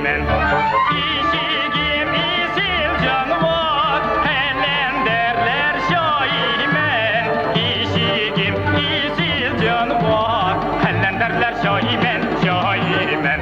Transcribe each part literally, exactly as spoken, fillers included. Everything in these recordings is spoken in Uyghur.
ئىشىكىم ئېسىل جانىۋار، قەلەندەرلەر شايىمەن. ئىشىكىم ئېسىل جانىۋار، قەلەندەرلەر شايىمەن، شايىمەن.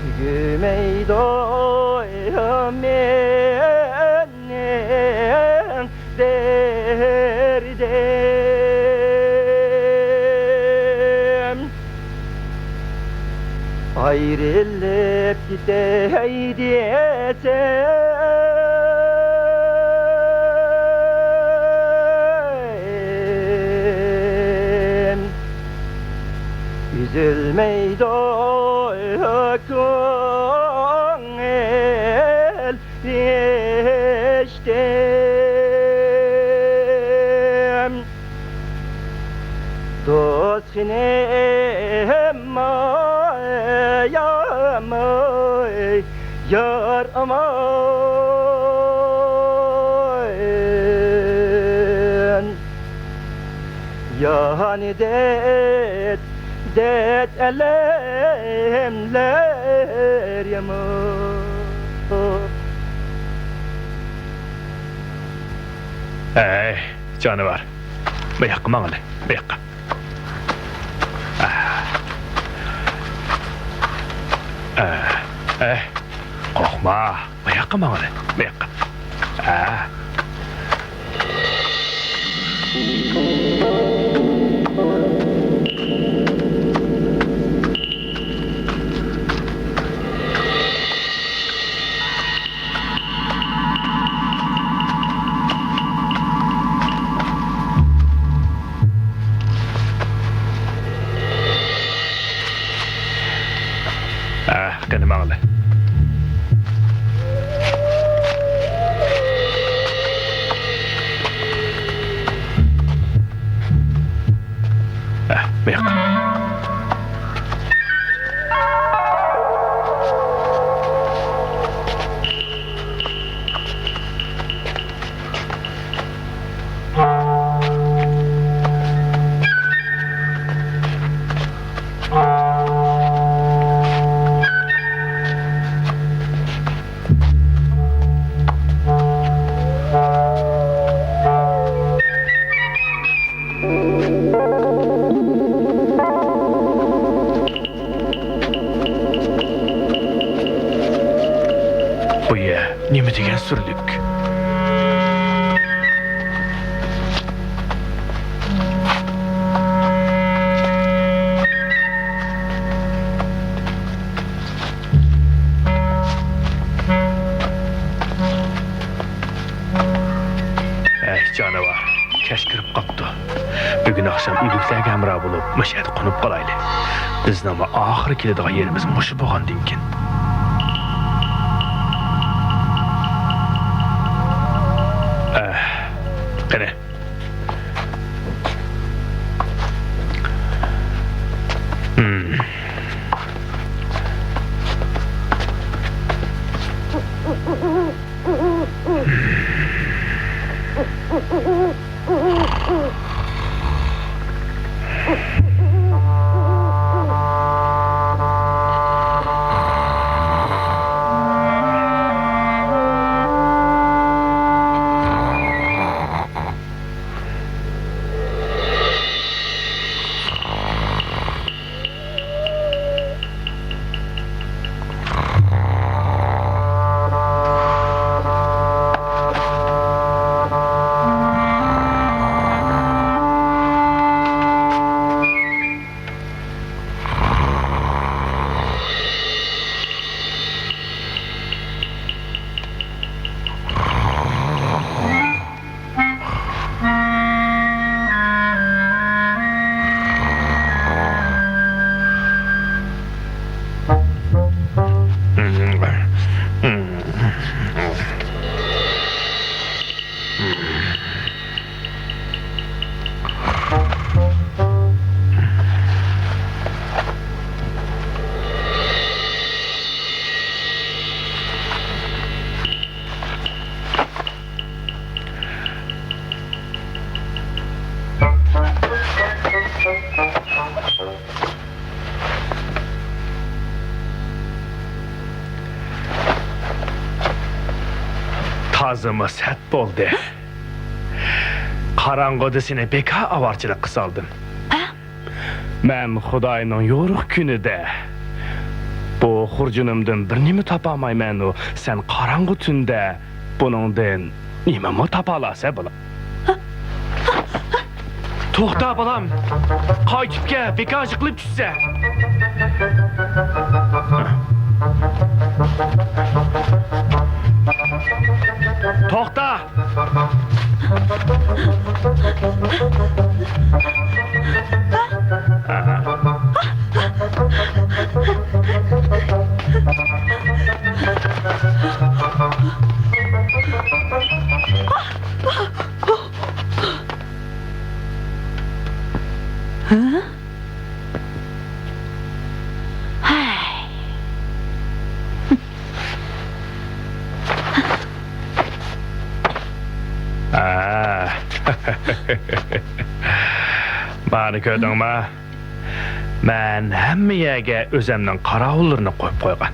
تۈگىمەيدۇ مېنىڭ دەردىم. ئايرىلىپ كېتەي دېسەم، ئۈزۈلمەيدۇ كۆڭۈل رىشتەم. دوست خېنىم، ئاياماي، يار ئامان. يانى دەرد، دەرد ئەلەملەر يامان. ھەي، جانىۋار. بۇ ياققا ماڭىلى، بۇ ياققا. ئە، ئە، قورقما، بۇ ياققا ماڭىلى، بۇ ياققا. ئە. ئە، قېنى ماڭىلى. ئە، بۇ ياققا. بۇ يەر نېمە دېگەن سۈرلۈك؟ ئەي جانىۋار، كەچ كىرىپ قاپتۇ. بۈگۈن ئاخشام ئۆلۈكلەرگە ھەمراھ بولۇپ، مۇشۇ يەردە قونۇپ قالايلى. بىزنىڭمۇ ئاخىرى كېلىدىغان يېرىمىز مۇشۇ بولغاندىكىن. ئەھ، قېنى. ھىم. تازىمۇ سەت بولدى. قاراڭغۇدا سېنى بىكار ئاۋارىچىلىككە سالدىم. مەن خۇداينىڭ يورۇق كۈنىدە بۇ خۇرجۇنۇمدىن بىر نېمە تاپالمايمەنۇ، سەن قاراڭغۇ تۈندە بۇنىڭدىن نېمىمۇ تاپالارسەن، بالا؟ توختا، بالام! قايتىپ كەل، بىكار يىقىلىپ چۈشىسەن! توختا! ھە؟ ھەي. ئا. مانى كۆردۈڭما؟ مەن ھەممە يەرگە ئۆزەمنىڭ قاراۋۇللىرىنى قويۇپ قويغان.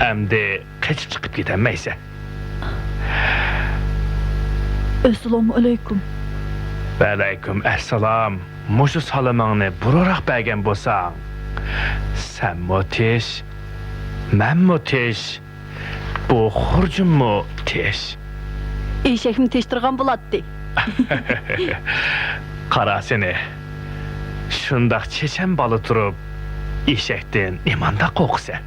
ئەمدى قېچىپ چىقىپ كېتەلمەيسەن. ئەسسالامۇ ئەلەيكۇم. ۋەئەلەيكۇم ئەسسالام. مۇشۇ سالىمىڭنى بۇرۇنراق بەرگەن بولساڭ، سەنمۇ تىش، مەنمۇ تىش، بۇ خۇرجۇنمۇ تىش. ئېشەكمۇ تىشتۇرغان بولاتتى. قارا سېنى. شۇنداق چېچەن بالا تۇرۇپ، ئېشەكتىن نېمانداق قورقىسەن؟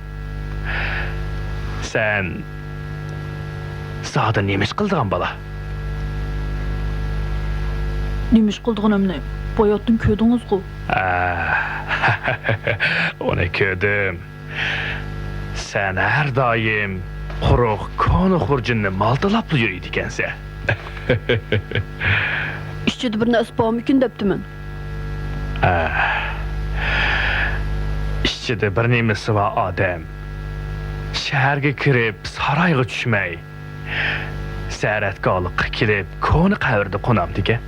سەن زادى نېمە ئىش قىلىدىغان بالا؟ نېمە ئىش قىلىدىغىنىمنى باياتتىن كۆردىڭىزغۇ. ئا، ئۇنى كۆردۈم. سەن ھەر دائىم قۇرۇق كونا خۇرجۇننى مالتىلاپلا يۈرىدىكەنسەن. ئىچىدە بىر نەرسە بارمىكىن دەپتىمەن. ئە، ئىچىدە بىر نېمىسى بار ئادەم شەھەرگە كىرىپ، سارايغا چۈشمەي، زىيارەتگاھلىققا كېلىپ، كونا قەبرىدە قونامدىكەن.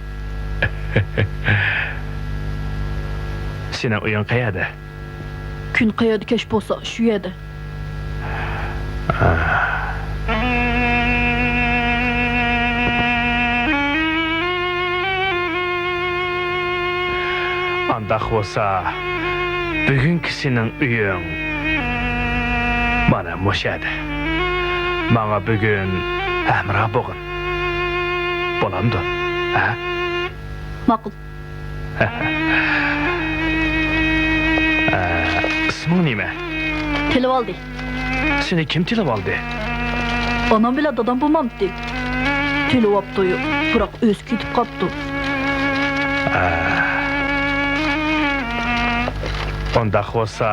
سېنىڭ ئۆيۈڭ قەيەردە؟ كۈن قەيەردە كەچ بولسا، شۇ يەردە. ئانداق بولسا، بۈگۈنكى سېنىڭ ئۆيۈڭ مانا مۇشۇ يەردە. ماڭا بۈگۈن ھەمراھ بولغىن. بولامدۇ؟ ھە؟ ماقۇل. ئە، ئىسمىڭ نېمە؟ تىلىۋالدى. سېنى كىم تىلىۋالدى؟ ئانام بىلەن دادام بولمامتى؟ تىلىۋاپتۇ، بىراق ئۆزى كېتىپ قاپتۇ. ئە، ئۇنداق بولسا،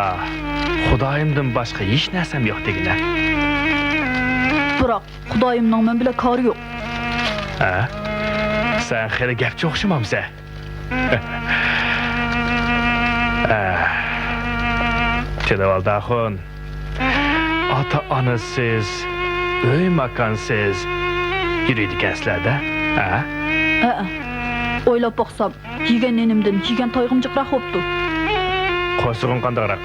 خۇدايىمدىن باشقا ھېچ نەرسەم يوق دېگىنە. بىراق خۇدايىمنىڭ مەن بىلەن كارى يوق. ھە؟ سەن خېلى گەپچى ئوخشىمامسەن؟ ھە. تىلىۋالدى ئاخۇن. ئاتا-ئانىسىز، ئۆي-ماكانسىز يۈرىدىكەنسىلەر-دە، ھە؟ ھەئە. ئويلاپ باقسام، يېگەن نېنىمدىن يېگەن تايىقىم جىقراق بوپتۇ. قورسىقىڭ قانداقراق؟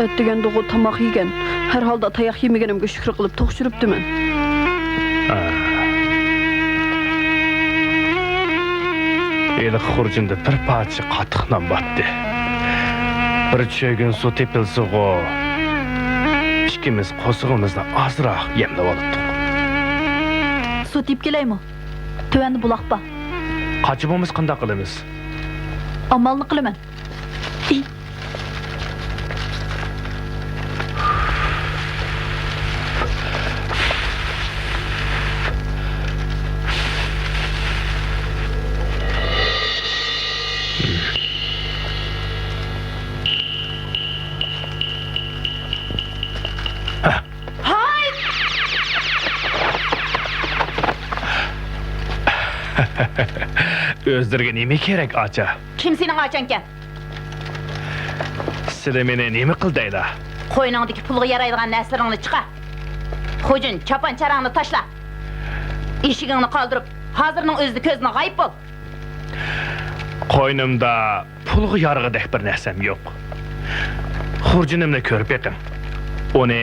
ئەتىگەندىغۇ تاماق يېگەن. ھەر ھالدا تاياق يېمىگىنىمگە شۈكۈر قىلىپ توخۇ چۈشۈرۈپتىمەن. ئا. ھېلىقى خۇرجۇندا بىر پارچە قاتتىق نان بارتتى. بىر چۆگۈن سۇ تېپىلسىغۇ، ئىككىمىز قورسىقىمىزنى ئازراق يەملىۋالاتتۇق. سۇ تېپىپ كېلەيمۇ؟ تۆۋەندە بۇلاق بار. قاچا بولمىسا قانداق قىلىمىز؟ ئامالنى قىلىمەن. ھاي! ئۆزلىرىگە نېمە كېرەك، ئاچا؟ كىم سېنىڭ ئاچاڭكەن؟ سىلى مېنى نېمە قىل دەيلا؟ قوينۇڭدىكى پۇلغا يارايدىغان نەرسىلىرىڭنى چىقار. خوجۇن، چاپان-چاراڭنى تاشلا. ئېشىكىڭنى قالدۇرۇپ، ھازىرنىڭ ئۆزىدە كۆزدىن غايىب بول. قوينۇمدا پۇلغا يارىغۇدەك بىر نەرسەم يوق. خۇرجۇنۇمنى كۆرۈپ بېقىڭ. ئۇنى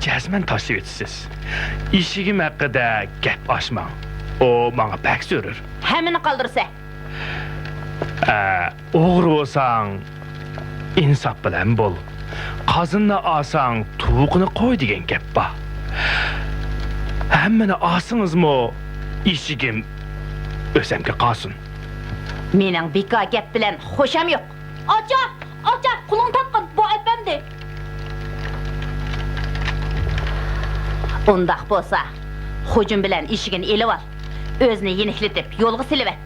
جەزمەن تاشلىۋېتىسىز. ئېشىكىم ھەققىدە گەپ ئاچماڭ. ئۇ ماڭا بەك زۆرۈر. ھەممىنى قالدۇرسە. ئە، ئوغرى بولساڭ، ئىنساپ بىلەن بول. قازىنىنى ئالساڭ، تۇۋىقىنى قوي دېگەن گەپ بار. ھەممىنى ئالسىڭىزمۇ، ئېشىكىم ئۆزەمگە قالسۇن. مېنىڭ بىكار گەپ بىلەن خۇشام يوق. ئاچا، ئاچا، قولۇڭ تاتقىن، بۇ ئەپەندى. ئۇنداق بولسا، خوجۇن بىلەن ئېشىكىنى ئېلىۋال. ئۆزىنى يېنىكلىتىپ، يولغا سېلىۋەت.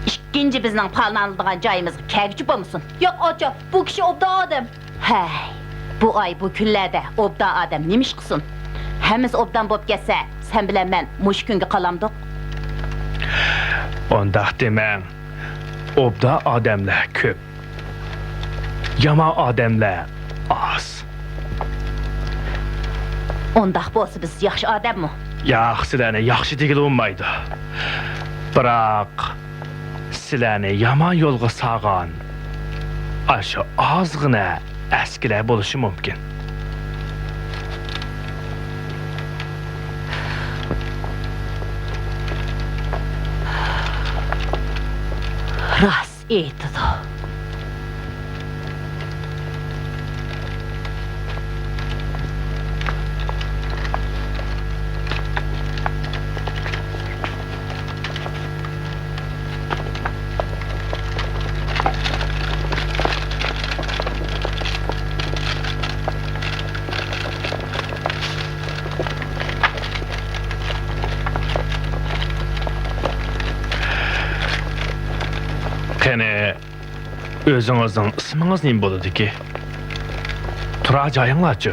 ئىككىنچى بىزنىڭ پالان ئالىدىغان جايىمىزغا كەلگۈچى بولمىسۇن. ياق، ئاچا، بۇ كىشى ئوبدان ئادەم. ھەي، بۇ ئاي، بۇ كۈنلەردە ئوبدان ئادەم نېمە ئىش قىلسۇن؟ ھەممىسى ئوبدان بولۇپ كەتسە، سەن بىلەن مەن مۇشۇ كۈنگە قالامدۇق. ئۇنداق دېمەڭ. ئوبدان ئادەملەر كۆپ. يامان ئادەملەر ئاز. ئۇنداق بولسا، بىز ياخشى ئادەممۇ؟ ياق، سىلەرنى ياخشى دېگىلى بولمايدۇ. بىراق، سىلەرنى يامان يولغا سالغان ئاشۇ ئازغىنە ئەسكىلەر بولۇشى مۇمكىن. راست ئېيتىدۇ. قېنى، ئۆزىڭىزنىڭ ئىسمىڭىز نېمە بولىدىكى؟ تۇرار جايىڭلارچۇ؟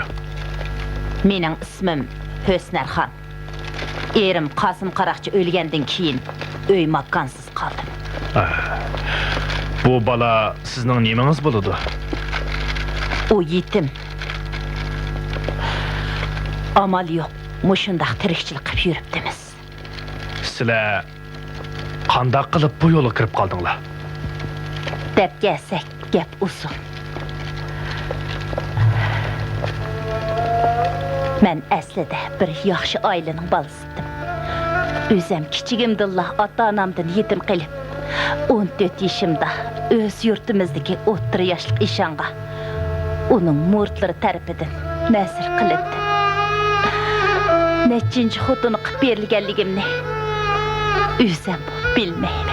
مېنىڭ ئىسمىم ھۆسنەرخان. ئېرىم قاسىم قاراقچى ئۆلگەندىن كېيىن، ئۆي ماكانسىز قالدىم. ئە، بۇ بالا سىزنىڭ نېمىڭىز بولىدۇ؟ ئۇ يېتىم. ئامال يوق، مۇشۇنداق تىرىكچىلىك قىلىپ يۈرۈپتىمىز. سىلەر قانداق قىلىپ بۇ يولغا كىرىپ قالدىڭلار؟ دەپ كەلسەك، گەپ ئۇزۇن. مەن ئەسلىدە بىر ياخشى ئائىلىنىڭ بالىسى ئىدىم. ئۆزەم كىچىكىمدىنلا ئاتا-ئانامدىن يېتىم قېلىپ، ئون تۆت يېشىمدا ئۆز يۇرتىمىزدىكى ئوتتۇرا ياشلىق ئىشانغا ئۇنىڭ مۇرىتلىرى تەرىپىدىن نەزىر قىلىندىم. نەچچىنچى خوتۇنى قىلىپ بېرىلگەنلىكىمنى ئۆزەممۇ بىلمەيمەن.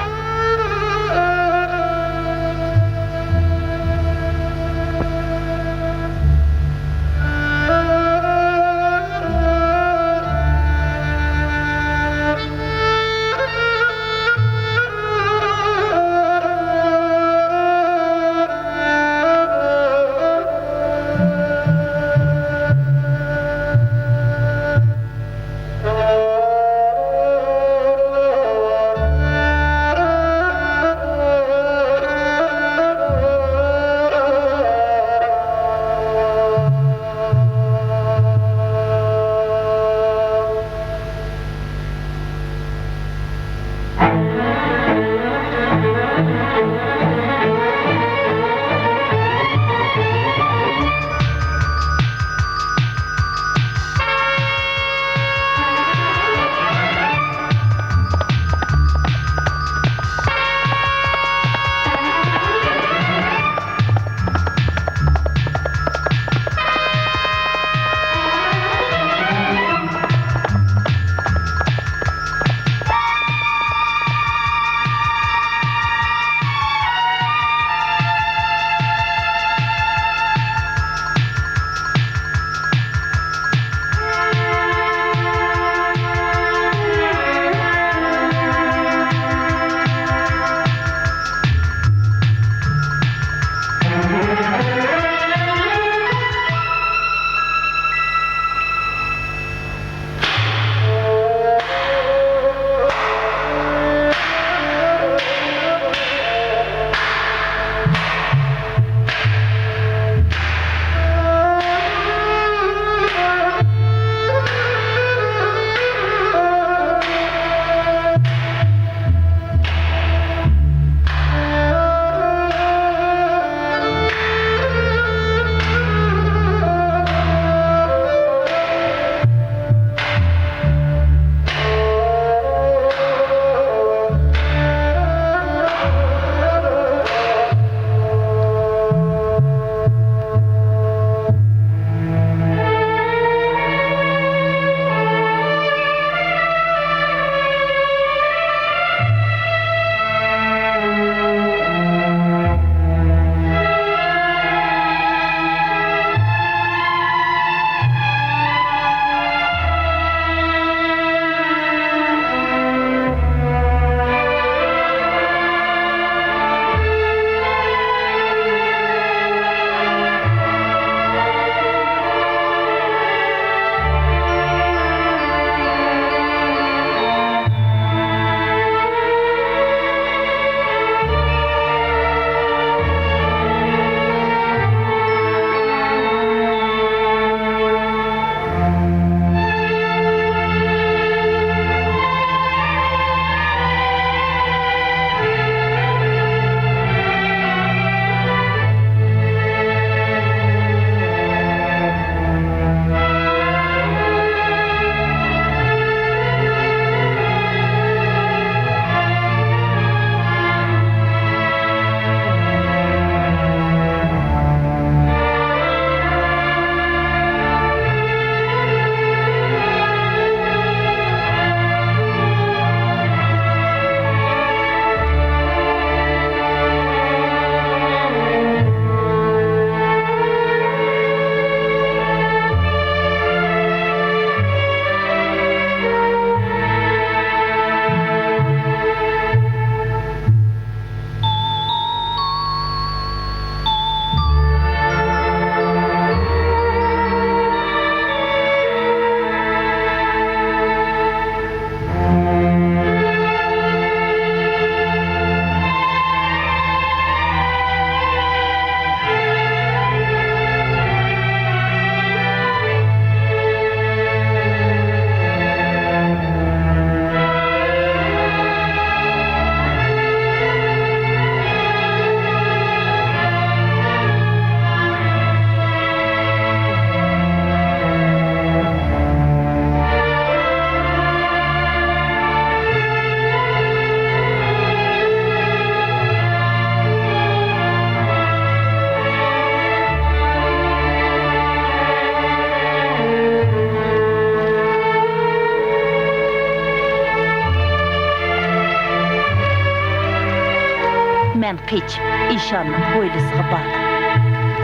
قېچىپ، ئىشاننىڭ ھويلىسىغا باردىم.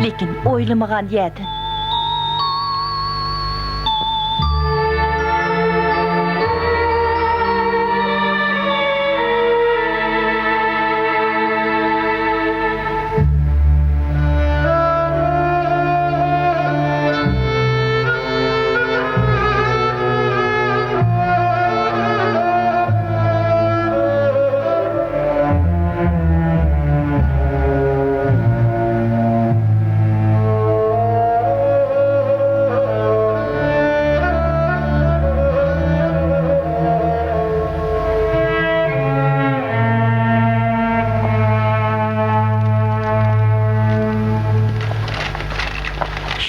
لېكىن ئويلىمىغان يەردىن.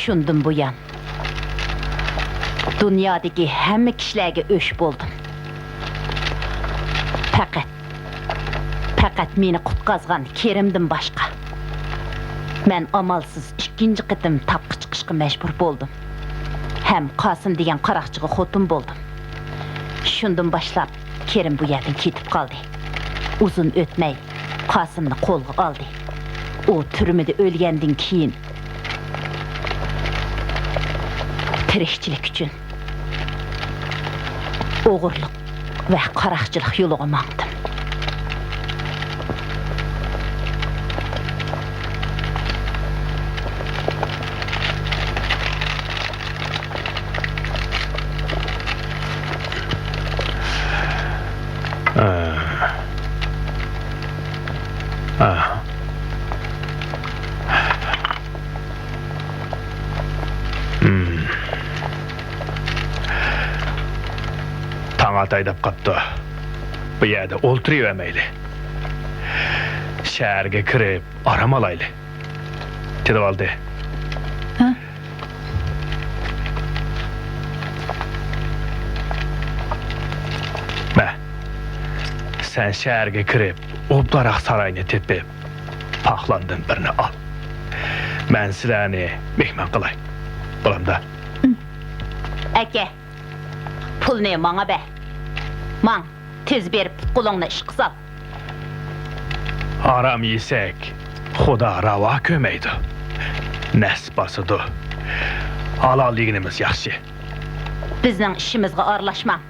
شۇندىن بۇيان، دۇنيادىكى ھەممە كىشىلەرگە ئۆچ بولدۇم. پەقەت، پەقەت مېنى قۇتقازغان كېرىمدىن باشقا. مەن ئامالسىز ئىككىنچى قېتىم تاغقا چىقىشقا مەجبۇر بولدۇم. ھەم قاسىم دېگەن قاراقچىغا خوتۇن بولدۇم. شۇندىن باشلاپ كېرىم بۇ يەردىن كېتىپ قالدى. ئۇزۇن ئۆتمەي، قاسىمنى قولغا ئالدى. ئۇ تۈرمىدە ئۆلگەندىن كېيىن، تىرىكچىلىك ئۈچۈن ئوغرىلىق ۋە قاراقچىلىق يولىغا ماڭدىم. تاڭ ئاتاي دەپ قاپتۇ. بۇ يەردە ئولتۇرۇۋەرمەيلى. شەھەرگە كىرىپ، ئارام ئالايلى. تىلىۋالدى. ھە؟ مە، سەن شەھەرگە كىرىپ، ئوبدانراق ساراينى تېپىپ، پاخلاندىن بىرنى ئال. مەن سىلەرنى مېھمان قىلاي. بولامدا؟ ئەكە، پۇلنى ماڭا بەر. ماڭ، تېز بېرىپ پۇت-قولۇڭنى ئىشقا سال. ھارام يېسەك، خۇدا راۋا كۆرمەيدۇ. نەس باسىدۇ. ھالال يېگىنىمىز ياخشى. بىزنىڭ ئىشىمىزغا ئارىلاشماڭ.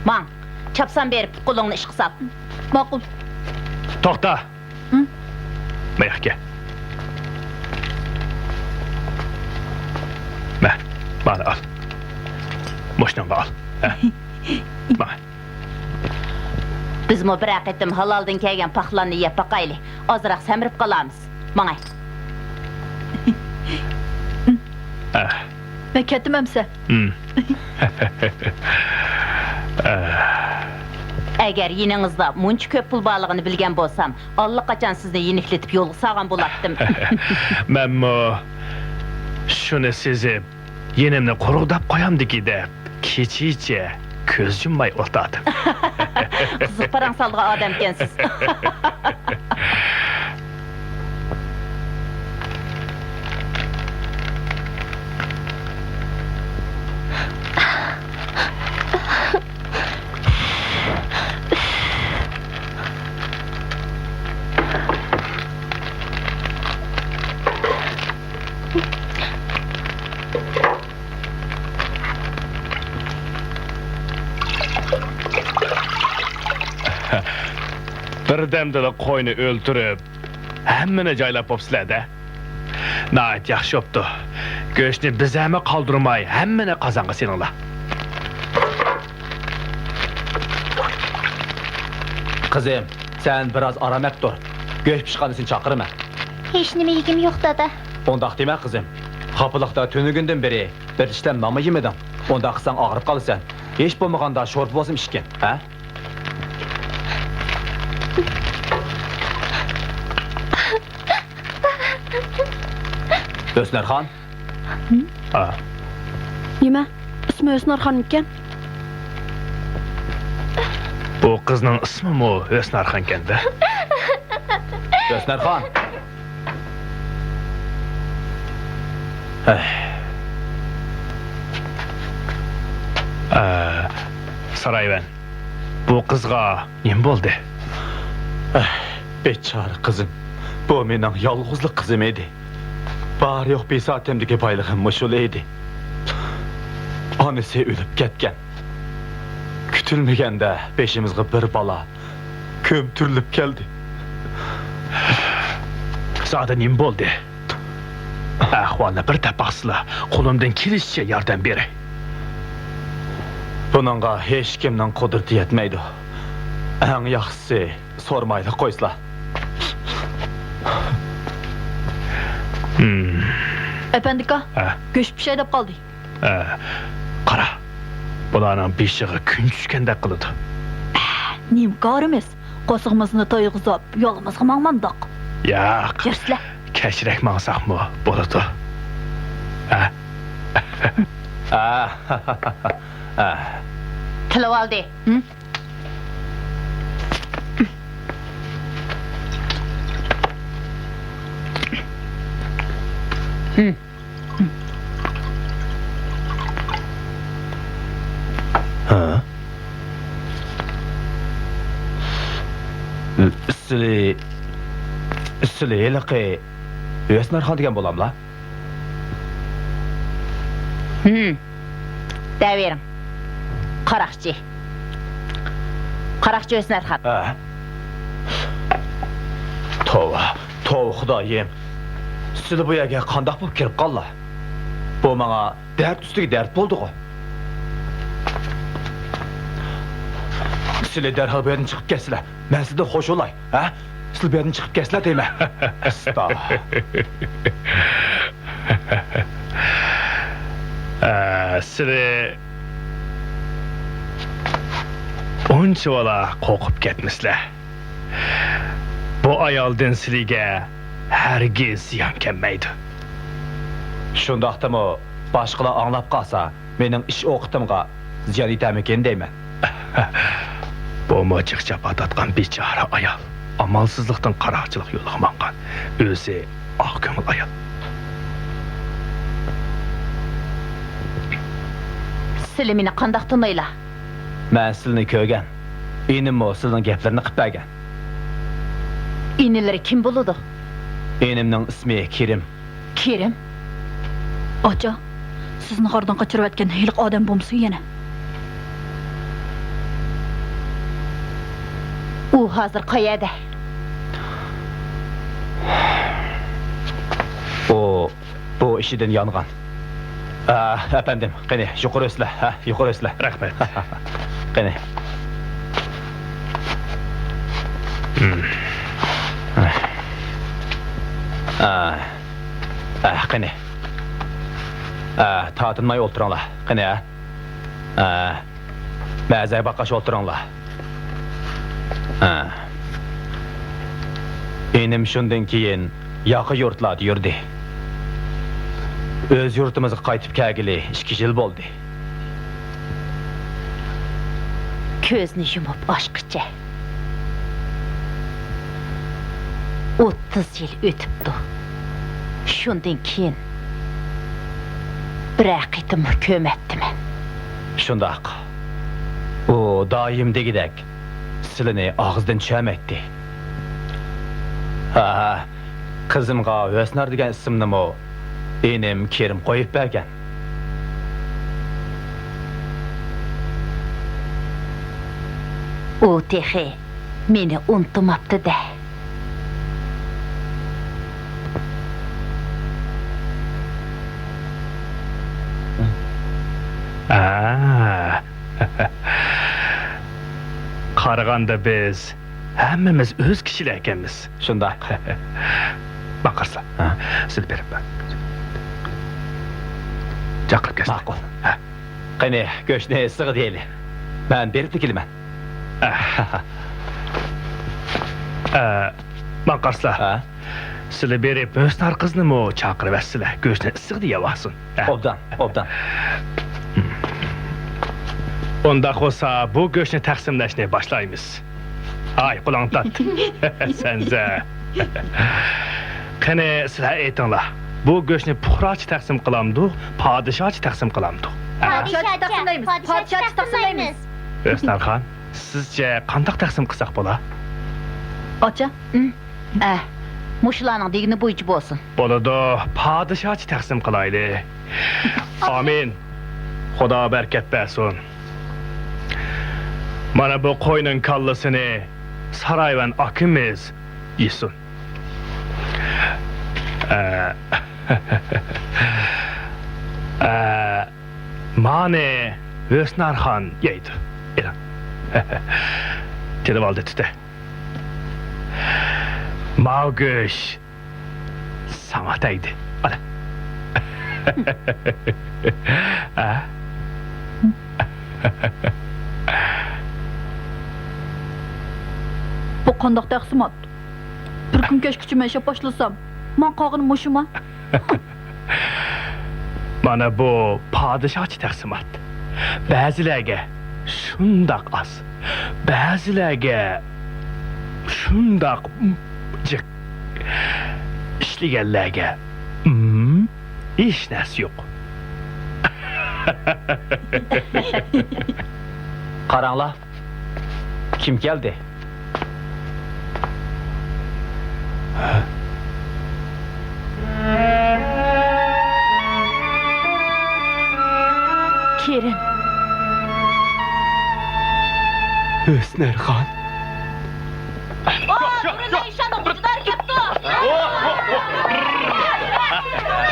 ماڭ، چاپسان بېرىپ پۇت-قولۇڭنى ئىشقا سال. ماقۇل. توختا! ھە؟ ماياقكە. مە، مانا ئال. مۇشۇنىڭغا ئال. ھە؟ ماڭا. بىزمۇ بىرەر قېتىم ھالالدىن كەلگەن پاخلاننى يەپ باقايلى. ئازراق سەمرىپ قالارمىز. ماڭاي. ئە. مەن كەتتىم ئەمسە. ھىم. ئە. ئەگەر يېنىڭىزدا مۇنچە كۆپ پۇل بارلىقىنى بىلگەن بولسام، ئاللىقاچان سىزنى يېنىكلىتىپ يولغا سالغان بولاتتىم. مەنمۇ شۇنى سېزىپ، يېنىمنى قۇرۇقداپ قويامدىكى دەپ، كېچىچە كۆز يۇمماي ئولتۇردۇم. قىزىق پاراڭ سالىدىغان ئادەمكەنسىز. بىردەمدىلا قوينى ئۆلتۈرۈپ، ھەممىنى جايلاپ بوپسىلەر-دە. ناھايىتى ياخشى بوپتۇ. گۆشنى بىزەرمۇ قالدۇرماي، ھەممىنى قازانغا سېلىڭلار. قىزىم، سەن بىراز ئارام ئەپ تۇر. گۆش پىشقاندىن سېنى چاقىرىمەن. ھېچنېمە يېگۈم يوق، دادا. ئۇنداق دېمە، قىزىم. خاپىلىقتا تۈنۈگۈندىن بېرى بىر چىشلەم نانمۇ يېمىدىڭ. ئۇنداق قىلساڭ ئاغرىپ قالىسەن. ھېچ بولمىغاندا شورپا بولسىمۇ ئىچكىن، ھە؟ ھۆسنارخان. ھە؟ نېمە؟ ئىسمى ھۆسنارخانمىكەن؟ بۇ قىزنىڭ ئىسمىمۇ ھۆسنارخانكەن-دە. ھۆسنارخان. ھەي. ئە، سارايۋەن، بۇ قىزغا نېمە بولدى؟ ئەھ، بىچارە قىزىم. بۇ مېنىڭ يالغۇزلا قىزىم ئىدى. بار-يوق بىساتەمدىكى بايلىقىم مۇشۇلا ئىدى. ئانىسى ئۆلۈپ كەتكەن. كۈتۈلمىگەندە بېشىمىزغا بىر بالا كۆمتۈرۈلۈپ كەلدى. زادى نېمە بولدى؟ ئەھۋالنى بىر دەپ باقسىلا، قولۇمدىن كېلىشىچە ياردەم بېرەي. بۇنىڭغا ھېچكىمنىڭ قۇدرىتى يەتمەيدۇ. ئەڭ ياخشىسى، سورىمايلا قويسىلا. ھىم. ئەپەندىكا، ھە؟ گۆش پىشاي دەپ قالدى. ھە، قارا، بۇلارنىڭ بېشىغا كۈن چۈشكەندەك قىلىدۇ. نېمە كارىمىز؟ قورسىقىمىزنى تويغۇزۇپ، يولىمىزغا ماڭمامدۇق. ياق. يۈرسىلە. كەچرەك ماڭساقمۇ بولىدۇ. ھە؟ ھە. تىلىۋالدى. ھىم؟ ھىم. ھە؟ سىلى، سىلى ھېلىقى ھۆسنارخان دېگەن بولاملا؟ ھىم. دەۋېرىڭ. قاراقچى. قاراقچى ھۆسنارخان. ھە. توۋا، توۋا خۇدايىم. سىلى بۇ يەرگە قانداق بولۇپ كىرىپ قاللا؟ بۇ ماڭا دەرد ئۈستىگە دەرد بولدىغۇ. سىلى دەرھال بۇ يەردىن چىقىپ كەتسىلە. مەن سىلىدىن خوش بولاي، ھە؟ سىلى بۇ يەردىن چىقىپ كەتسىلە دەيمەن. ئاستا. ئە، سىلى ئۇنچىۋالا قورقۇپ كەتمىسىلە. بۇ ئايالدىن سىلىگە ھەرگىز زىيان كەلمەيدۇ. شۇنداقتىمۇ باشقىلار ئاڭلاپ قالسا، مېنىڭ ئىش ئوقىتىمغا زىيان يېتەرمىكىن دەيمەن. بۇمۇ جىق جاپا تارتقان بىچارە ئايال. ئامالسىزلىقتىن قاراقچىلىق يولىغا ماڭغان. ئۆزى ئاق كۆڭۈل ئايال. سىلى مېنى قانداق تونۇيلا؟ مەن سىلىنى كۆرگەن. ئىنىممۇ سىلىنىڭ گەپلىرىنى قىپ بەرگەن. ئىنىلىرى كىم بولىدۇ؟ ئىنىمنىڭ ئىسمى كېرىم. كېرىم؟ ئاچا، سىزنى غاردىن قاچۇرۇۋەتكەن ھېلىقى ئادەم بولمىسۇن يەنە؟ ئۇ ھازىر قەيەردە؟ ئۇ بۇ ئىشىدىن يانغان. ئە، ئەپەندىم، قېنى، يۇقىرى ئۆسلە، ھە، يۇقىرى ئۆسلە. رەھمەت. قېنى. ئە، ئە، قېنى. ئە، تارتىنماي ئولتۇرۇڭلار. قېنى، ھە. ئە، مەزەي باققاچ ئولتۇرۇڭلار. ھە. ئىنىم شۇندىن كېيىن ياقا يۇرتلاردا يۈردى. ئۆز يۇرتىمىزغا قايتىپ كەلگىلى ئىككى يىل بولدى. كۆزنى يۇمۇپ ئاچقىچە ئوتتۇز يىل ئۆتۈپتۇ. شۇندىن كېيىن بىرەر قېتىممۇ كۆرمەپتىمەن. شۇنداق. ئۇ دائىم دېگۈدەك سىلىنى ئاغزىدىن چۈشۈرمەيتتى. ھە، قىزىمغا ھۆسنار دېگەن ئىسىمنىمۇ ئىنىم كېرىم قويۇپ بەرگەن. ئۇ تېخى مېنى ئۇنتۇماپتۇ-دە. ئا. قارىغاندا بىز ھەممىمىز ئۆز كىشىلەر ئىكەنمىز. شۇنداق. ماڭقارسلا. ھە. سىلى بېرىپ بەر. چاقىرىپ كەلسىلە. ماقۇل. ھە. قېنى، گۆشنى ئىسسىغا دېيەيلى. مەن بېرىپلا كېلىمەن. ئە. ئە، ماڭقارسلا. ھە؟ سىلى بېرىپ، ھۆسنار قىزنىمۇ چاقىرىۋەتسىلە. گۆشنى ئىسسىغا دېيەۋالسۇن. ھە. ئوبدان، ئوبدان. ئۇنداق بولسا، بۇ گۆشنى تەقسىملەشنى باشلايمىز. ھاي، قولۇڭنى تارت. سەنزە. قېنى، سىلەر ئېيتىڭلار. بۇ گۆشنى پۇقراچە تەقسىم قىلامدۇق، پادىشاھچە تەقسىم قىلامدۇق؟ ھە؟ پادىشاھچە تەقسىملەيمىز، پادىشاھچە تەقسىملەيمىز. ھۆسنارخان، سىزچە قانداق تەقسىم قىلساق بولا؟ ئاچا. ئە، مۇشۇلارنىڭ دېگىنى بويىچە بولسۇن. بولىدۇ، پادىشاھچە تەقسىم قىلايلى. ئامىن. خۇدا بەرىكەت بەرسۇن. مانا بۇ قوينىڭ كاللىسىنى سارايۋەن ئاكىمىز يېسۇن. ئە، ئە، مانى ھۆسنارخان يەيدۇ. ئېلىڭ. تىلىۋالدى تۈتە. ماۋۇ گۆش ساڭا تەگدى. ئالا. ھە؟ بۇ قانداق تەقسىمات؟ بىر كۈن كەچكىچە مەن ئىشلەپ باشلىسام، ماڭا قالغىنى مۇشۇما؟ مانا بۇ پادىشاھچە تەقسىمات. بەزىلەرگە شۇنداق ئاز، بەزىلەرگە شۇنداق جىق. ئىشلىگەنلەرگە، ھىم، ھېچ نەرسە يوق. قاراڭلار، كىم كەلدى؟ كېرىم. ھۆسنەرخان. ئو، دۇرۇللا ئىشاننىڭ غۇجىدارى كەپتۇ.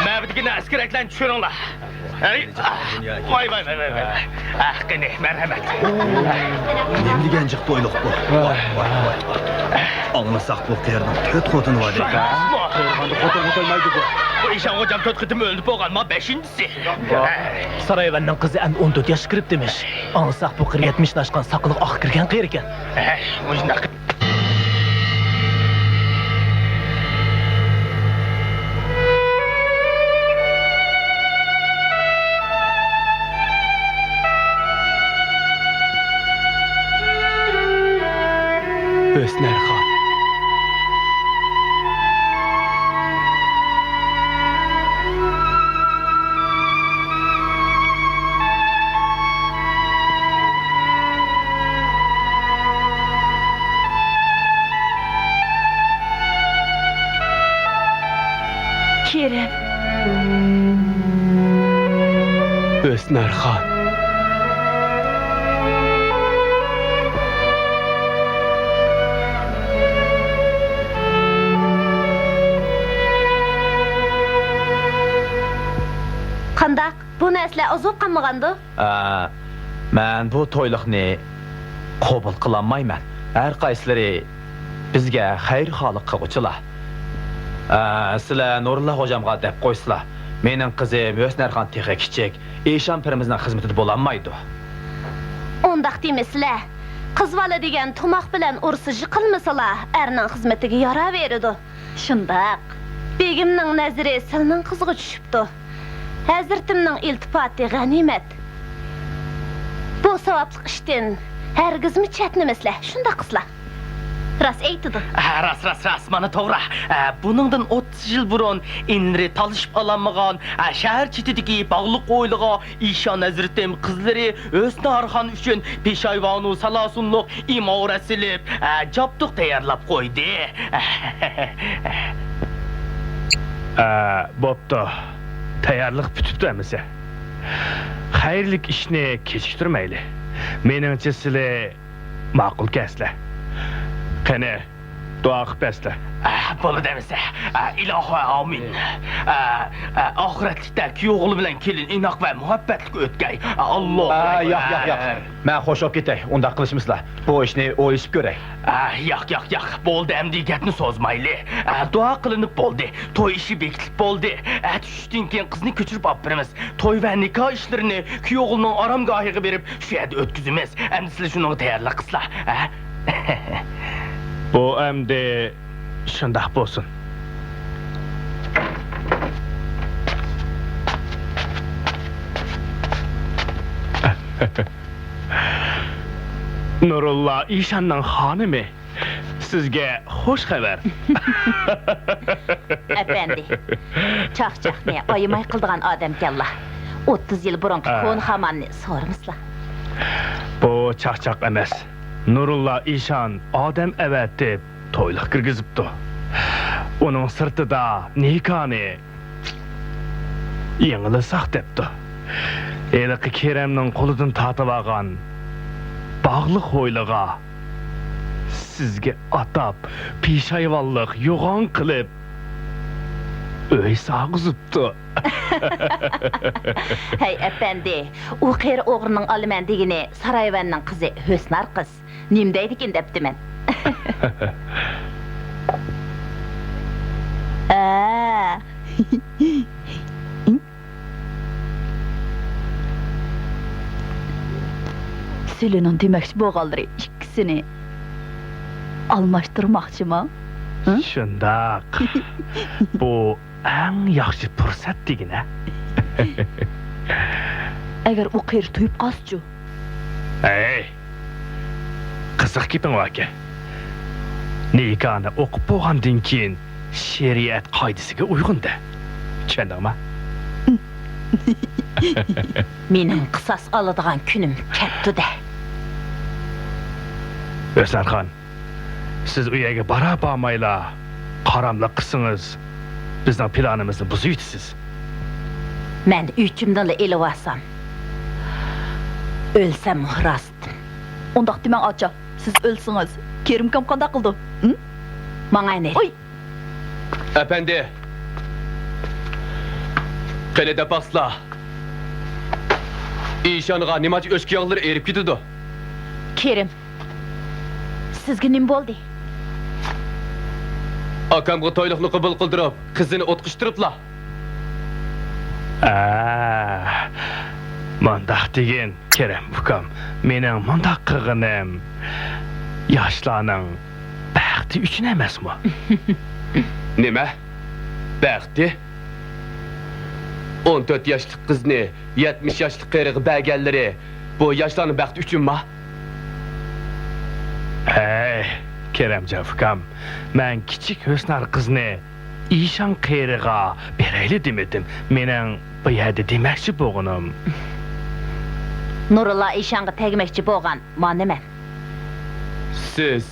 مەبىدىكى ئەسكەرەكلەرنى چۈشۈرۈڭلار. ھەي، ۋاي، ۋاي، ۋاي، ۋاي، ۋاي. ئاھ، قېنى، مەرھەمەت. نېمە دېگەن جىق تويلۇق بۇ؟ ۋاي، ۋاي، ۋاي، ۋاي. ئاڭلىساق بۇ قېرىنىڭ تۆت خوتۇنى بار ئىكەن. قېرىغاندا خوتۇن تويمايدۇ بۇ. بۇ ئىشان خوجام تۆت قېتىم ئۆلۈپ بولغان، ما بەشىنچىسى. سارايۋەننىڭ قىزى ئەمدى ئون تۆت ياشقا كىرىپتىمىش. ئاڭلىساق بۇ قېرى يەتمىشتىن ئاشقان ساقىلىغا ئاق كىرگەن قېرى ئىكەن. ھەي، مۇشۇنداق. ھۆسنەرخان. كېرىم. ھۆسنەرخان. قانداق؟ بۇ نەرسىلەر ئاز بولۇپ قالمىغاندۇ؟ ئە، مەن بۇ تويلۇقنى قوبۇل قىلالمايمەن. ھەر قايسىلىرى بىزگە خەيرخاھلىق قىلغۇچىلار. ئە، سىلەر نۇرۇللا خوجامغا دەپ قويسىلا، مېنىڭ قىزىم ھۆسنەرخان تېخى كىچىك، ئىشان پىرىمىزنىڭ خىزمىتىدە بولالمايدۇ. ئۇنداق دېمىسىلە، قىز بالا دېگەن تۇماق بىلەن ئۇرسا يىقىلمىسىلا، ئەرنىڭ خىزمىتىگە ياراۋېرىدۇ. شۇنداق. بېگىمنىڭ نەزىرى سىلىنىڭ قىزىغا چۈشۈپتۇ. ھەزرىتىمنىڭ ئىلتىپاتى غەنىيمەت. بۇ ساۋابلىق ئىشتىن ھەرگىزمۇ چەتنىمەسلەر، شۇنداق قىزلار. راست ئېيتىدۇ. ھە، راست، راست، راست، مانا توغرا. ھە، بۇنىڭدىن ئوتتۇز يىل بۇرۇن ئىنىلىرى تالىشىپ ئالالمىغان، ھە، شەھەر چېتىدىكى باغلىق ھويلىغا ئىشان ھەزرىتىم قىزلىرى ھۆسنارخان ئۈچۈن پېشايۋانۇ سالاسۇنلۇق ئىمارەت سېلىپ، ئە، جابدۇق تەييارلاپ قويدى. ئە، بوپتۇ. تەييارلىق پۈتۈپتۇ ئەمىسە. خەيرلىك ئىشنى كېچىكتۈرمەيلى. مېنىڭچە سىلى ماقۇلكەنسىلەر. قېنى، دۇئا قىلىپ بەرسىلە. ئە، بولىدۇ ئەمىسە. ئە، ئىلاھى ئامىن. ئە، ئە، ئاخىرەتلىكتە كۈيئوغلى بىلەن كېلىن ئىناق ۋە مۇھەببەتلىك ئۆتكەي. ئە، ئاللاھۇ ئە، ياق، ياق، ياق، ياق. ئەكبەر. مەن خوش بولۇپ كېتەي. ئۇنداق قىلىشىمىزلا. بۇ ئىشنى ئويلىشىپ كۆرەي. ئە، ياق، ياق، ياق. بولدى ئەمدى گەپنى سوزمايلى. ئە، دۇئا قىلىنىپ بولدى. توي ئىشى بېكىتىلىپ بولدى. ئەتە چۈشتىن كېيىن قىزنى كۆچۈرۈپ ئاپىرىمىز. توي ۋە نىكاھ ئىشلىرىنى كۈيئوغلىنىڭ ئارامگاھىغا بېرىپ، شۇ يەردە ئۆتكۈزىمىز. ئەمدى سىلەر شۇنىڭغا تەييارلىق قىلسىلا، ھە؟ بۇ ئەمدى شۇنداق بولسۇن. نۇرۇللا ئىشاننىڭ خانىمى. سىزگە خوش خەۋەر. ئەپەندى، چاقچاقنى ئايىماي قىلىدىغان ئادەمكەنلا. ئوتتۇز يىل بۇرۇنقى ھە. كونا خاماننى سورىمىسىلا. بۇ چاقچاق ئەمەس. نۇرۇللا ئىشان ئادەم ئەۋەتىپ تويلۇق كىرگۈزۈپتۇ. ئۇنىڭ سىرتىدا نىكاھنى يېڭىلىساق دەپتۇ. ھېلىقى كېرەمنىڭ قولىدىن تارتىۋالغان باغلىق ھويلىغا سىزگە ئاتاپ پېشايۋانلىق يوغان قىلىپ ئۆي سالغۇزۇپتۇ. ھەي ئەپەندى، ئۇ قېرى ئوغرىنىڭ ئالىمەن دېگىنى سارايۋەننىڭ قىزى ھۆسنار قىز. نېمە دەيدىكىن دەپتىمەن. ئە. سىلىنىڭ دېمەكچى بولغانلىرى ئىككىسىنى ئالماشتۇرماقچىما؟ ھە؟ شۇنداق. بۇ ئەڭ ياخشى پۇرسەت دېگىنە. ئەگەر ئۇ قېرى تۇيۇپ قالسىچۇ؟ ھەي، قىزىق گېپىڭ باركەن. نىكاھنى ئوقۇپ بولغاندىن كېيىن شەرىئەت قائىدىسىگە ئۇيغۇن-دە. چۈشەندىڭما؟ مېنىڭ قىساس ئالىدىغان كۈنۈم كەپتۇ-دە. ھۆسنارخان، سىز ئۇ يەرگە بارا-بارمايلا قاراملىق قىلسىڭىز، بىزنىڭ پىلانىمىزنى بۇزۇۋېتىسىز. مەن ئۆچۈمنىلا ئېلىۋالسام، ئۆلسەممۇ راست. ئۇنداق دېمەڭ، ئاچا. سىز ئۆلسىڭىز، كېرىمكام قانداق قىلىدۇ؟ ھىم؟ ماڭايلى. ئوي! ئەپەندى، قېنى دەپ باقسىلا، ئىشانغا نېمانچە ئۆچكە ياغلىرى ئېرىپ كېتىدۇ؟ كېرىم، سىزگە نېمە بولدى؟ ئاكامغا تويلۇقنى قوبۇل قىلدۇرۇپ، قىزىنى ئوتقا ئۇشتۇرۇپلا. ئە، مۇنداق دېگىن، كېرەم ئۇكام، مېنىڭ مۇنداق قىلغىنىم ياشلارنىڭ بەختى ئۈچۈن ئەمەسمۇ؟ نېمە؟ بەختى؟ ئون تۆت ياشلىق قىزنى يەتمىش ياشلىق قېرىغا بەرگەنلىرى بۇ ياشلارنىڭ بەختى ئۈچۈنما؟ ھەي، كېرەمجان ئۇكام، مەن كىچىك ھۆسنار قىزنى ئىشان قېرىغا بېرەيلى دېمىدىم. مېنىڭ بۇ يەردە دېمەكچى بولغىنىم. نۇرۇللا ئىشانغا تەگمەكچى بولغان مانا مەن. سىز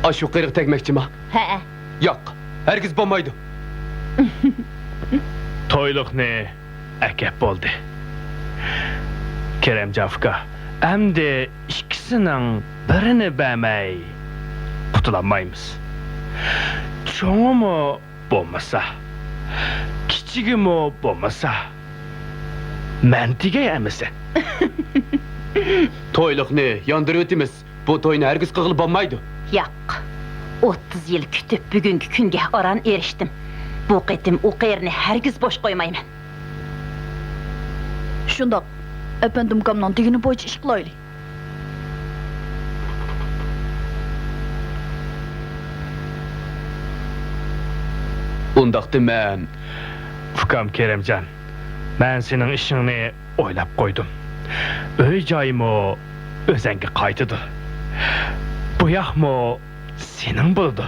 ئاشۇ قېرىغا تەگمەكچىما؟ ھەئە. ياق، ھەرگىز بولمايدۇ. تويلۇقنى ئەكەپ بولدى. كېرەمجان ئۇكا، ئەمدى ئىككىسىنىڭ بىرىنى بەرمەي قۇتۇلالمايمىز. چوڭىمۇ بولمىسا، كىچىكىمۇ بولمىسا، مەن تېگەي ئەمىسە. تويلۇقنى ياندۇرۇۋېتىمىز. بۇ توينى ھەرگىز قىلغىلى بولمايدۇ. ياق. ئوتتۇز يىل كۈتۈپ، بۈگۈنكى كۈنگە ئاران ئېرىشتىم. بۇ قېتىم ئۇ قېرىنى ھەرگىز بوش قويمايمەن. شۇنداق. ئەپەندىم ئۇكامنىڭ دېگىنى بويىچە ئىش قىلايلى. ئۇنداقتا مەن. ئۇكام كېرەمجان، مەن سېنىڭ ئىشىڭنى ئويلاپ قويدۇم. ئۆي-جايمۇ ئۆزەڭگە قايتىدۇ. بۇ ياقمۇ سېنىڭ بولىدۇ.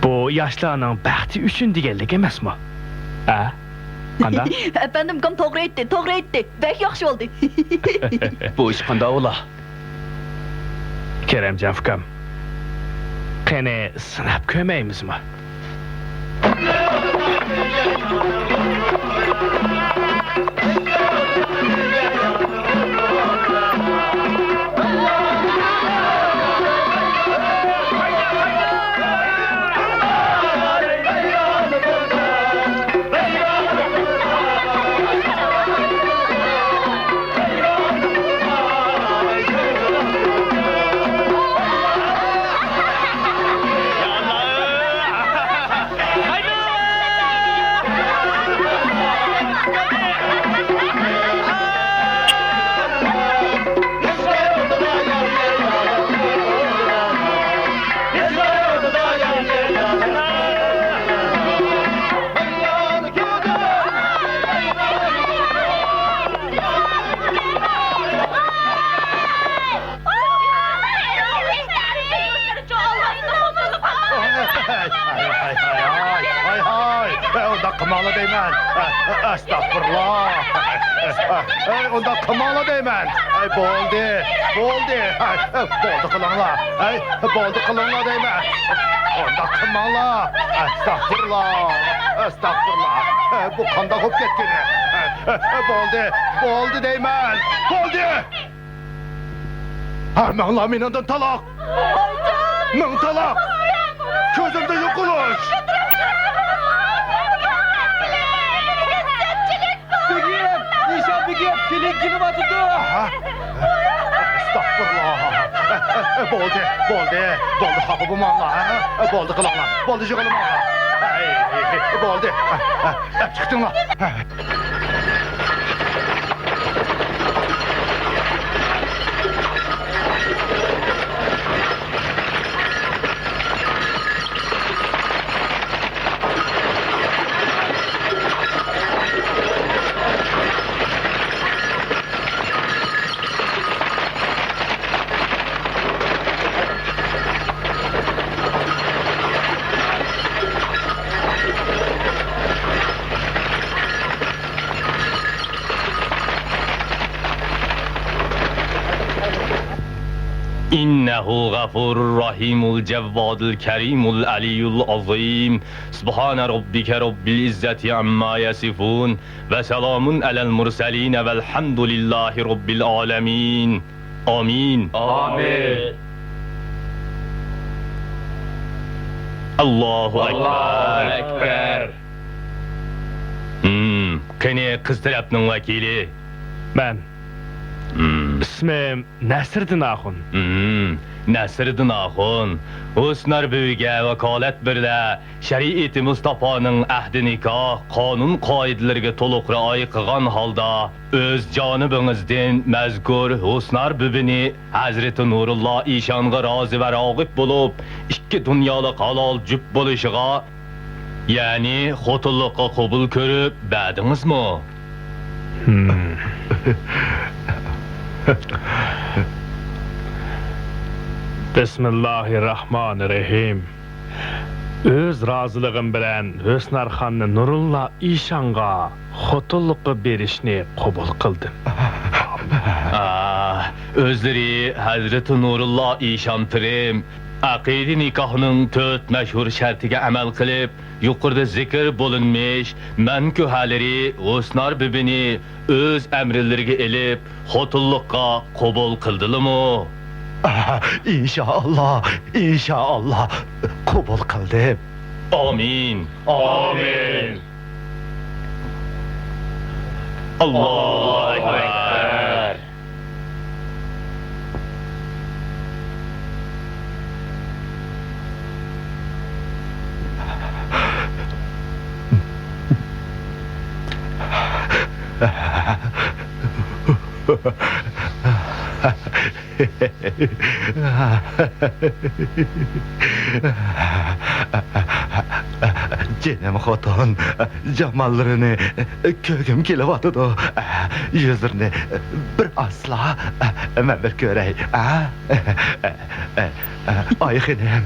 بۇ ياشلارنىڭ بەختى ئۈچۈن دېگەنلىك ئەمەسمۇ؟ ھە؟ قانداق؟ ئەپەندىم ئۇكام توغرا ئېيتتى، توغرا ئېيتتى. بەك ياخشى بولدى. بۇ ئىش قانداق بولا؟ كېرەمجان ئۇكام، قېنى سىناپ كۆرمەيمىزمۇ؟ ھاي، ھاي، ھاي، ھاي، ھاي، ھاي، ھاي، ئۇنداق قىلماڭلار دەيمەن. ئەستەغپۇرۇللا. ئەي، ئۇنداق قىلماڭلار دەيمەن. ئەي، بولدى، بولدى. ئەي، بولدى قىلىڭلار. ئەي، بولدى قىلىڭلار دەيمەن. ئۇنداق قىلماڭلار. ئەستەغپۇرۇللا. ئەستەغپۇرۇللا. ئەي، بۇ قانداق بولۇپ كەتكىنى؟ ئەي، ئەي، بولدى، بولدى دەيمەن. بولدى. ھەممىڭلار مېنىڭدىن تالاق! مىڭ تالاق! كۆزۈمدىن يوقىلىش! بېگىم! نىشان بېگىم! كېلىڭ، كېلىۋاتىدۇ! ھە؟ ئەستەغپۇرۇللا! بولدى، بولدى، بولدى، خاپا بولماڭلار، ھە؟ بولدى قىلىڭلار، بولدى يىغلىماڭلار! ھەي، بولدى! چىقتىڭلار! إنه غفور رحيم الجواد الكريم العلي العظيم. سبحان ربك رب العزة عما يصفون. وسلام على المرسلين والحمد لله رب العالمين. ئامىن. ئامىن. ئاللاھۇ ئەكبەر. ھىم، قېنى قىز تەرەپنىڭ ۋەكىلى؟ مەن. ھىم. ئىسمىم نەسىردىن ئاخۇن. ھىم، نەسىردىن ئاخۇن. ھۆسنار بۈۋىگە ۋاكالەت بېرىلە. شەرىئىتى مۇستاپانىڭ ئەھدى نىكاھ قانۇن-قائىدىلىرىگە تولۇق رىئايە قىلغان ھالدا، ئۆز جانىبىڭىزدىن مەزكۇر ھۆسنار بۈۋىنى ھەزرىتى نۇرۇللا ئىشانغا رازى ۋە راغىب بولۇپ، ئىككى دۇنيالىق ھالال جۈپ بولۇشىغا، يەنى خوتۇنلۇققا قوبۇل كۆرۈپ بەردىڭىزمۇ؟ ھىم. بىسمىللاھىرراھمانىرراھىم. ئۆز رازىلىقىم بىلەن ھۆسنارخاننى نۇرۇللا ئىشانغا خوتۇنلۇققا بېرىشنى قوبۇل قىلدىم. ئا، ئۆزلىرى ھەزرىتى نۇرۇللا ئىشان پىرىم ئەقىدە نىكاھنىڭ تۆت مەشھۇر شەرتىگە ئەمەل قىلىپ، يۇقىرىدا زىكىر بولۇنمىش مەنكۇھەلىرى ھۆسنار بۈۋىنى ئۆز ئەمرىلىرىگە ئېلىپ، خوتۇنلۇققا قوبۇل قىلدىلىمۇ؟ ئىنشائاللا، ئىنشائاللا، قوبۇل قىلدىم. ئامىن. ئامىن. ئاللاھۇ ئەكبەر. جېنىم خوتۇن، جاماللىرىنى كۆرگۈم كېلىۋاتىدۇ. يۈزلىرىنى بىر ئاچسىلا، مەن بىر كۆرەي. ئاي خېنىم.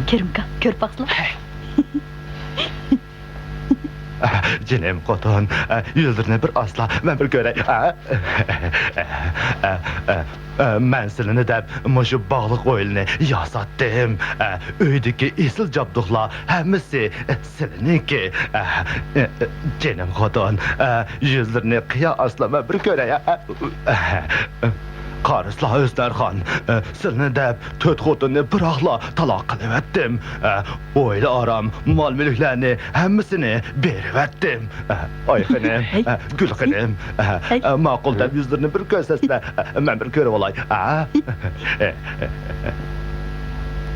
كېرىمكا، كۆرۈپ باقسىلا. جېنىم خوتۇن، يۈزلىرىنى بىر ئاچسىلا، مەن بىر كۆرەي. مەن سىلىنى دەپ مۇشۇ باغلىق ھويلىنى ياساتتىم. ئۆيدىكى ئېسىل جابدۇقلار ھەممىسى سىلىنىڭكى. جېنىم خوتۇن، يۈزلىرىنى قىيا ئاچسىلا، مەن بىر كۆرەي. قارىسىلا، ھۆسنارخان، سىلىنى دەپ تۆت خوتۇننى بىراقلا تالاق قىلىۋەتتىم. ئويلا ئارام، مال-مۈلۈكلەرنى ھەممىسىنى بېرىۋەتتىم. ئاي خېنىم، گۈل خېنىم، ماقۇل دەپ يۈزلىرىنى بىر كۆرسەتسىلە، مەن بىر كۆرۈۋالاي.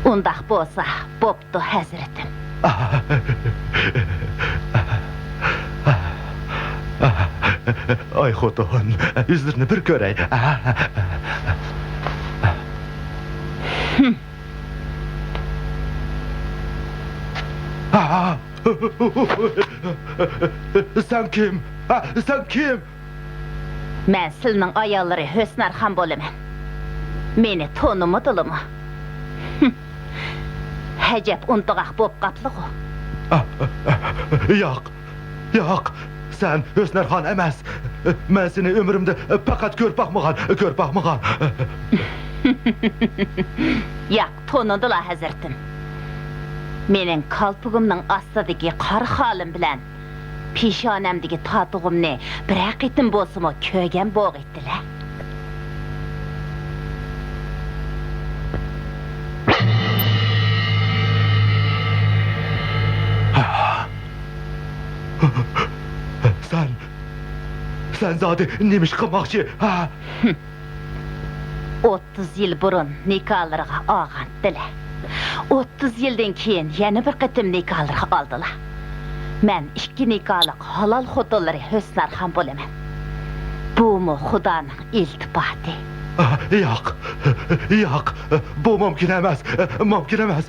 ئۇنداق بولسا، بوپتۇ، ھەزرىتىم. ئاي خوتۇن، يۈزلىرىنى بىر كۆرەي. سەن كىم؟ سەن كىم؟ مەن سىلىنىڭ ئاياللىرى ھۆسنارخان بولىمەن. مېنى تونۇمىدىلىمۇ؟ ئەجەب ئۇنتۇغاق بوپ قاپلىغۇ؟ ياق، ياق، سەن ھۆسنەرخان ئەمەس. مەن سېنى ئۆمرۈمدە پەقەت كۆرۈپ باقمىغان، كۆرۈپ باقمىغان. ياق، تونۇدىلا، ھەزرىتىم. مېنىڭ كالپۇكۇمنىڭ ئاستىدىكى قارا خالىم بىلەن پېشانەمدىكى تاتۇغۇمنى بىرەر قېتىم بولسىمۇ كۆرگەن بولغىيتتىلە. سەن، سەن زادى نېمە ئىش قىلماقچى، ھە؟ ئوتتۇز يىل بۇرۇن نىكاھلىرىغا ئالغانتىلە. ئوتتۇز يىلدىن كېيىن يەنە بىر قېتىم نىكاھلىرىغا ئالدىلا. مەن ئىككى نىكاھلىق ھالال خوتۇنلىرى ھۆسنارخان بولىمەن. بۇمۇ خۇدانىڭ ئىلتىپاتى. ياق، ياق، بۇ مۇمكىن ئەمەس، مۇمكىن ئەمەس.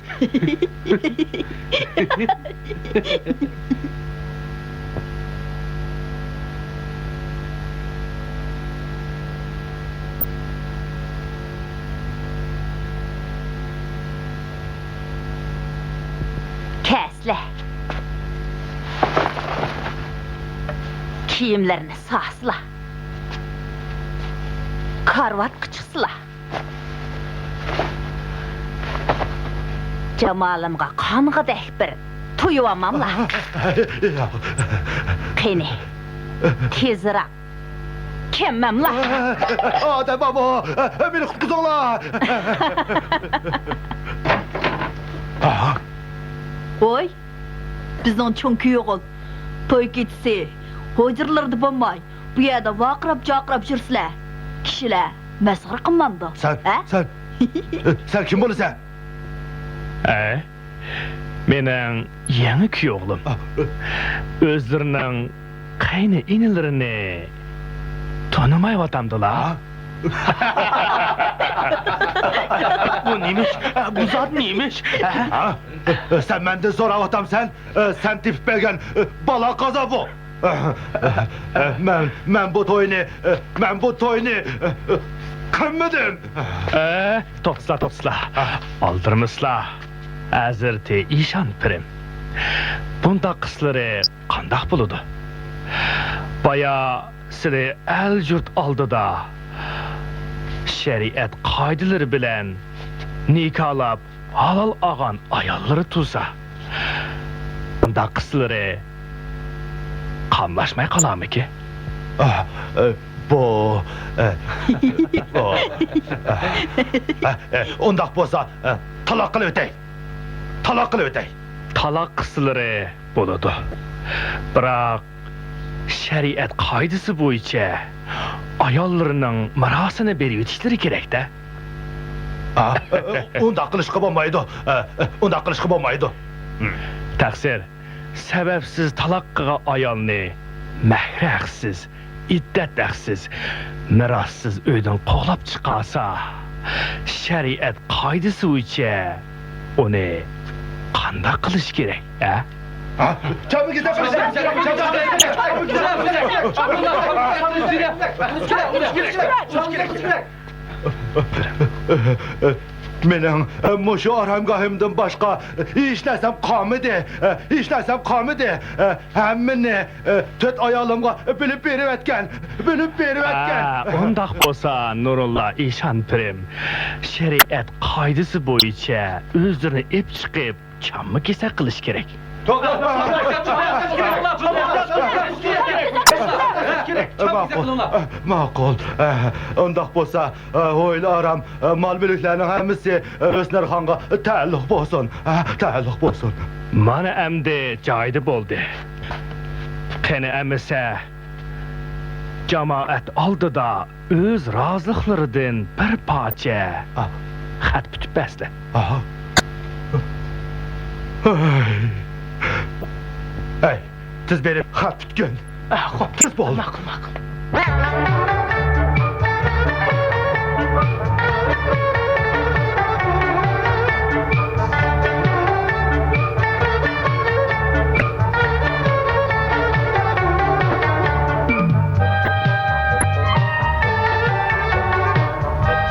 كەلسىلە. كىيىملىرىنى سالسىلا. كارىۋاتقا چىقسىلا. جامالىمغا قانغۇدەك بىر تۇيۇۋالماملا. قېنى، تېزراق كەممەملا. ئادەم بارمۇ؟ مېنى قۇتقۇزۇڭلار. ۋوي، بىزنىڭ چوڭ كۈيئوغۇل. توي كېچىسى ھۇجرىلىرىدا بولماي، بۇ يەردە ۋارقىراپ-جارقىراپ يۈرسىلە، كىشىلەر مەسخىرە قىلمامدۇ؟ سەن، ھە؟ سەن، سەن كىم بولىسەن؟ ھە؟ مېنىڭ يېڭى كۈيئوغلۇم. ئۆزلىرىنىڭ قەينى ئىنىلىرىنى تونۇمايۋاتامدىلا؟ ھە؟ بۇ نېمە ئىش؟ بۇ زادى نېمە ئىش؟ ھە؟ ھە؟ سەن مەندىن سوراۋاتامسەن؟ سەن تېپىپ بەرگەن بالا قازا بۇ. مەن، مەن بۇ توينى، مەن بۇ توينى قىلمىدىم. ئە، توختىسىلا، توختىسىلا. ھە. ئالدىرىمىسىلا، ھەزرىتى ئىشان پىرىم. بۇنداق قىسلىرى قانداق بولىدۇ؟ بايا سىلى ئەل-يۇرت ئالدىدا شەرىئەت قائىدىلىرى بىلەن نىكاھلاپ ھالال ئالغان ئاياللىرى تۇرسا، ئۇنداق قىسلىرى قاملاشماي قالارمىكى؟ ئاھ، ئە، بۇ، ئە، بۇ، ئە، ئە، ئە، ئۇنداق بولسا، ئە، تالاق قىلىۋېتەي. تالاق قىلىۋېتەي. تالاق قىسلىرى بولىدۇ. بىراق، شەرىئەت قائىدىسى بويىچە ئاياللىرىنىڭ مىراسىنى بېرىۋېتىشلىرى كېرەك-دە. ئا، ئۇنداق قىلىشقا بولمايدۇ. ئۇنداق قىلىشقا بولمايدۇ. تەقسىر، سەۋەبسىز تالاق قىلغان ئايالنى مەھرى ھەقسىز، ئىددەت ھەقسىز، مىراسسىز ئۆيدىن قوغلاپ چىقارسا، شەرىئەت قائىدىسى بويىچە ئۇنى قانداق قىلىش كېرەك، ھە؟ مېنىڭ، ئە، مۇشۇ ئارامگاھىمدىن باشقا ھېچ نەرسەم قالمىدى. ئە، ھېچ نەرسەم قالمىدى. ئە، ھەممىنى، ئە، تۆت ئايالىمغا بۆلۈپ بېرىۋەتكەن. بۆلۈپ بېرىۋەتكەن. ھە، ئۇنداق بولسا، نۇرۇللا ئىشان پىرىم، شەرىئەت قائىدىسى بويىچە ئۆزلىرىنى ئېپ چىقىپ، چامما كېسەك قىلىش كېرەك. ماقۇل، ماقۇل. ئۇنداق بولسا، ھويلا ئارام، مال-مۈلۈكلەرنىڭ ھەممىسى ھۆسنەرخانغا تەئەللۇق بولسۇن، تەئەللۇق بولسۇن. مانا ئەمدى جايىدا بولدى. قېنى ئەمىسە، جامائەت ئالدىدا ئۆز رازىلىقلىرىدىن بىر پارچە خەت پۈتۈپ بەرسىلە. ئاھا. ھەي. ھەي، تېز بېرىپ خەت پۈتكۈن. ئە، خوپ. تېز بول. ماقۇل، ماقۇل.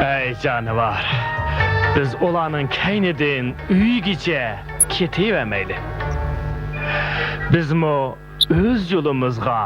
ئەي جانىۋار! بىز ئۇلارنىڭ كەينىدىن ئۆيىگىچە كېتىۋەرمەيلى. بىزمۇ ئۆز يولىمىزغا